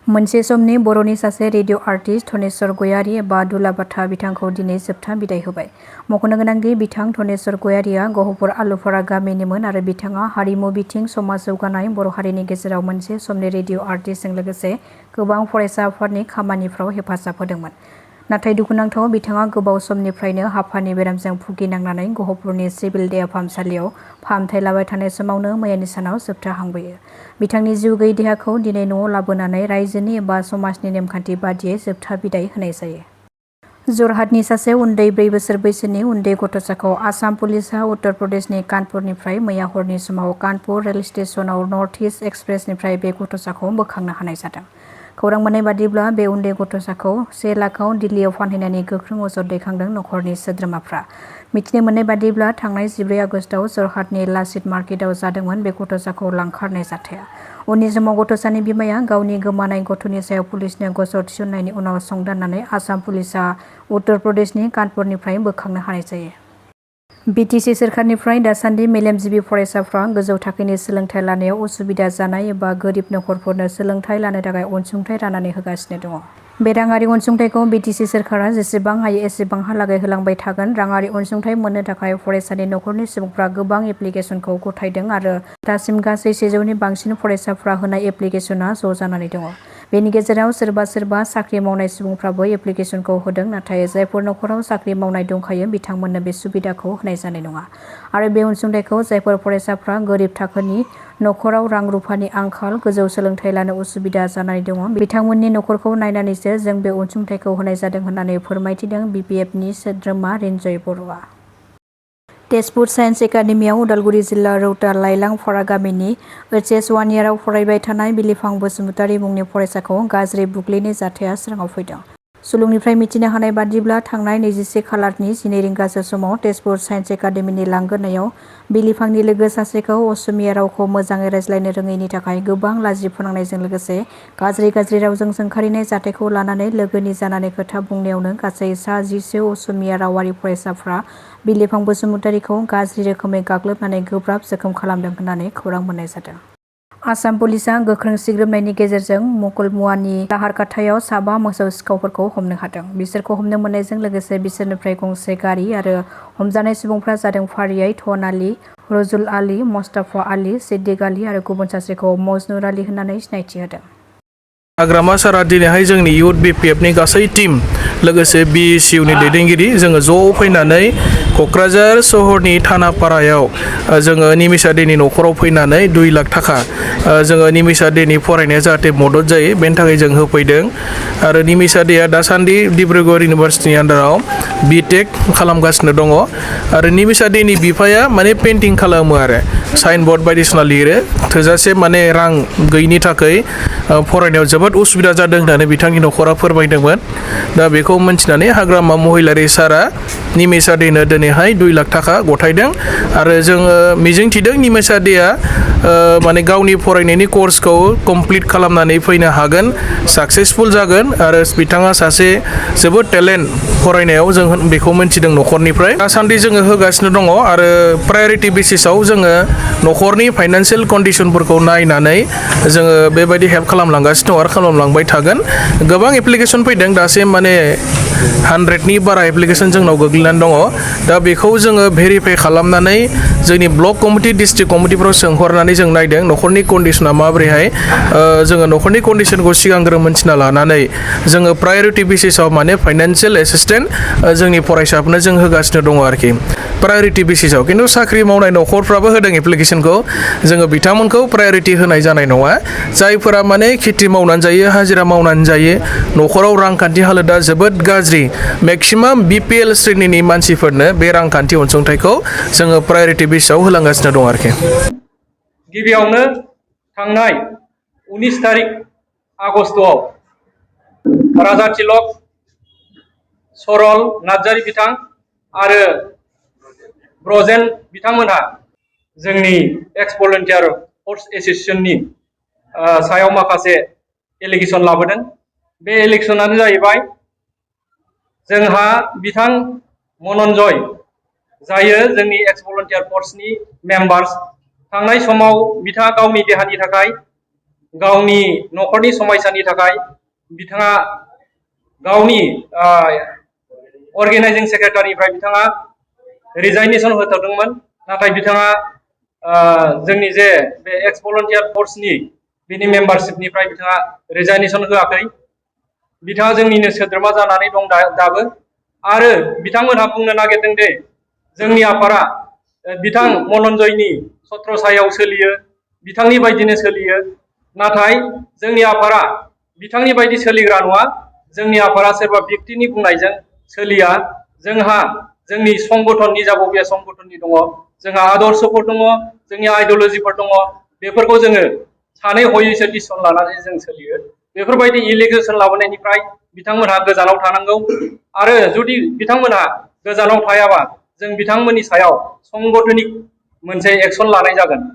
मोनसे समनि बर'नि सासे रेडिअ आर्टिस्ट धनेश्वर गयारी एबा दुलाबाथा बिथांखौ दिनै जोबथा बिदाय होबाय। मख'नो गोनांदि बिथां धनेश्वर गयारीया गहपुर आलुफारा गामिनिमोन आरो बिथाङा हारिमु बिथिं समाज जौगानाय बर' हारिनि गेजेराव मोनसे समनि रेडिअ आर्टिस्टजों लोगोसे गोबां फरायसा आफादनि खामानिफ्राव हेफाजाब होदोंमोन। नाथाय दुखुनांथाव बिथाङा गोबाव समनिफ्रायनो हापानि बेरामजों भुगिनांनानै गहपुरनि सिभिल देहा फाहामसालियाव फाहामथाय लाबाय थानाय समावनो मैयानि सानाव जोबथाहांबोयो। बिथांनि जिउ गैयै देहाखौ दिनै न'आव लाबोनानै रायजोनि एबा समाजनि नेमखान्थि बादियै जोबथा बिदाय होनाय जायो। जरहाटनि सासे उन्दै 4 बोसोर बैसोनि उन्दै गथ'साखौ आसाम पुलिसआ उत्तर प्रदेशनि कानपुरनिफ्राय मैया हरनि समाव कानपुर रेल स्टेशनाव नर्थ इस्ट एक्सप्रेसनिफ्राय बे गथ'साखौ बोखांनो हानाय जादों। खौरां मोननाय बादिब्ला बे उन्दै गथ'साखौ 1 लाखआव दिल्लीयाव फानहैनायनि गोख्रों अजद दैखांदों नखरनि सोद्रोमाफ्रा। मिथिनो मोननाय बादिब्ला थांनाय 14 आगस्टआव जरहाटनि लाचित मार्केटआव जादोंमोन बे गथ'साखौ लांखारनाय जाथाया। उननि समाव गथ'सानि बिमाया गावनि गोमानाय गथ'नि सायाव पुलिसनो गजर थिसननायनि उनाव संदाननानै आसाम पुलिसआ उत्तर प्रदेशनि कानपुरनिफ्राय बोखांनो हानाय जायो। BTC सोरखारनिफ्राय दासान्दि मेलेमजिबि फरायसाफ्रा गोजौ थाखोनि सोलोंथाइ लानायाव उसुबिदा जानाय एबा गोरिब नखरफोरनो सोलोंथाइ लानो थाखाय अनसुंथाइ राननानै होगासिनो दङ। बे राङारि अनसुंथाइखौ BTC सोरखारा जेसेबां हायो एसेबांहालागै होलांबाय थागोन। राङारि अनसुंथाइ मोननो थाखाय फरायसानि नखरनि सुबुंफ्रा गोबां एप्लिकेसनखौ गथायदों आरो दासिम गासै 100नि बांसिन फरायसाफ्रा होनाय एप्लिकेसना ज' जानानै दङ। बेनि गेजेराव सोरबा साख्रि मावनाय सुबुंफ्राबो एप्लिकेसनखौ होदों, नाथाय जायफोर नखराव साख्रि मावनाय दंखायो बिथांमोननो बे सुबिदाखौ होनाय जानाय नङा आरो बे अनसुंथाइखौ जायफोर फरायसाफ्रा गोरिब थाखोनि नखराव रां रुफानि आंखाल, गोजौ सोलोंथाइ लानो उसुबिदा जानानै दङ बिथांमोननि नखरखौ नायनानैसो जों बे अनसुंथाइखौ होनाय जादों होननानै फोरमायथिदों BPFनि सोद्रोमा रेन्जय बर'आ। तेजपुर साइन्स एकाडेमियाव उदालगुरि जिल्ला रौता लाइलां फारा गामिनि HS 1 इयाराव फरायबाय थानाय बिलिफां बसुमतारी मुंनि फरायसाखौ गाज्रि बुग्लिनाय जाथाया सोराङाव फैदों। सुलुंनिफ्राय मिथिनो हानाय बादिब्ला थांनाय 21 खालारनि 12 रिंगासो समाव तेजपुर साइन्स एकाडेमिनि लांगोनायाव बिलिफांनि लोगो सासेखौ असमिया रावखौ मोजाङै रायज्लायनो रोङैनि थाखाय गोबां लाजि फोनांनायजों लोगोसे गाज्रि रावजों सोंखारिनाय जाथायखौ लानानै लोगोनि जानानै खोथा बुंनायावनो गासै सा 10सो असमिया रावारि फरायसाफ्रा बिलिफां बसुमतारीखौ गाज्रि रोखोमै गाग्लोबनानै गोब्राब जोखोम खालामदों होननानै खौरां मोननाय जादों। आसाम पुलिसआ गोख्रों सिग्रोमनायनि गेजेरजों मुकुलमुवानि लाहारखाथायाव साबा मोसौ सिखावफोरखौ हमनो हादों। बिसोरखौ हमनो मोननायजों लोगोसे बिसोरनिफ्राय गंसे गारि आरो हमजानाय सुबुंफ्रा जादों फारियै धन आली, रजुल आली, मुस्ताफा आली, सिद्दिक आली आरो गुबुन सासेखौ मजनुर आली होननानै सिनायथि होदों। हाग्रामा सारा दिनैहाय जोंनि युथ BPFनि गासै टीम लोगोसे BCUनि दैदेनगिरि जोङो ज' फैनानै क'क्राझार सहरनि थानापारायाव जोङो निमिषा देनि न'खराव फैनानै 2 लाख थाखा जोङो निमिषा देनि फरायनाया जाहाथे मदद जायो बेनि थाखाय जों होफैदों आरो निमिषा देया दासान्दि डिब्रुगड़ इउनिभार्सिटिनि आन्दाराव BTech खालामगासिनो दङ आरो निमिषा देनि बिफाया माने पेइन्टिं खालामो आरो साइनबर्ड बायदिसिना लिरो। थोजासे माने रां गैयिनि थाखाय फरायनायाव जोबोद उसुबिदा जादों होननानै बिथांनि न'खरा फोरमायदोंमोन। दा बेखौ मिन्थिनानै हाग्रामा महिलारि सारा निमिषा देनो दिनैहाय 2 लाख थाखा गथायदों आरो जोङो मिजिंथिदों निमिषा देया माने गावनि फरायनायनि कर्सखौ कमप्लिट खालामनानै फैनो हागोन, साक्सेसफुल जागोन आरो बिथाङा सासे जोबोद टेलेन्ट फरायनायाव जों बेखौ मिन्थिदों न'खरनिफ्राय। दासान्दि जोङो होगासिनो दङ आरो प्रायरिटि बेसिसाव जोङो न'खरनि फाइनान्सियेल कन्डिसनफोरखौ नायनानै जोङो बेबायदि हेल्प खालामलांगासिनो दं आरो खालामलांबाय थागोन। गोबां एप्लिकेसन फैदों दासिम माने 100नि बारा एप्लिकेसन जोंनाव गोग्लैनानै दङ। दा बेखौ जोङो भेरिफाइ खालामनानै जोंनि ब्लक कमिटि, डिस्ट्रिक्ट कमिटिफ्राव सोंहरनानै जों नायदों न'खरनि कन्डिसना माबोरैहाय। जोङो न'खरनि कन्डिसनखौ सिगांग्रो मोनथिना लानानै जोङो प्रायरिटि बेसिसाव माने फाइनान्सियेल एसिस्टेन्ट जोंनि फरायसाफोरनो जों होगासिनो दङ आरोखि प्रायरिटि बेसिसाव। खिन्थु साख्रि मावनाय न'खरफ्राबो होदों एप्लिकेसनखौ, जोङो बिथांमोनखौ प्रायरिटि होनाय जानाय नङा। जायफोरा माने खेथि मावनानै जायो, हाजिरा मावनानै जायो, न'खराव रांखान्थि हालोदा जोबोद गाज्रि, मेक्सिमाम BPL श्रेणिनि मानसिफोरनो बे रांखान्थि अनसुंथाइखौ जोङो प्रायरिटि बेसिसाव होलांगासिनो दं आरोखि। गिबियावनो थांनाय 19 तारिख आगस्तआव राजा तिलक सरल नार्जारी बिथां आरो ब्रजेन बिथांमोनहा जोंनि एक्स भलन्टियार फर्स एसोसिएशननि सायाव माखासे एलिगेसन लाबोदों। बे एलिगेसनानो जाहैबाय जोंहा बिथां मनन्जय जायो जोंनि एक्स भलन्टियार फर्सनि मेम्बार्स। थांनाय समाव बिथाङा गावनि देहानि थाखाय गावनि नखरनि समयसानि थाखाय बिथाङा गावनि अर्गेनाइजिं सेक्रेटारिनिफ्राय बिथाङा रिजाइनेसन होथ'दोंमोन। नाथाय बिथाङा जोंनि जे बे एक्स भलन्टियार फर्सनि बिनि मेम्बारशिपनिफ्राय बिथाङा रिजाइनेसन होआखै। बिथाङा जोंनिनो सोद्रोमा जानानै दं दाबो। आरो बिथांमोनहा बुंनो नागिरदों दे जोंनि आफादा बिथां मनन्जयनि छत्रछायाव सोलियो, बिथांनि बायदिनो सोलियो। नाथाय जोंनि आफादा बिथांनि बायदि सोलिग्रा नङा। जोंनि आफादा सोरबा व्यक्तिनि बुंनायजों सोलिया। जोंहा जोंनि संगठन निजा बबे संगठननि दङ, जोंहा आदर्शफोर दङ, जोंनि आइडियोलजिफोर दङ। बेफोरखौ जोङो सानै हयैसो डिसिसन लानानै जों सोलियो। बेफोरबायदि इलिगेसन लाबोनायनिफ्राय बिथांमोनहा गोजानाव थानांगौ। आरो जुदि बिथांमोनहा गोजानाव थायाबा जों बिथांमोननि सायाव संगठनिक मोनसे एक्सन लानाय जागोन।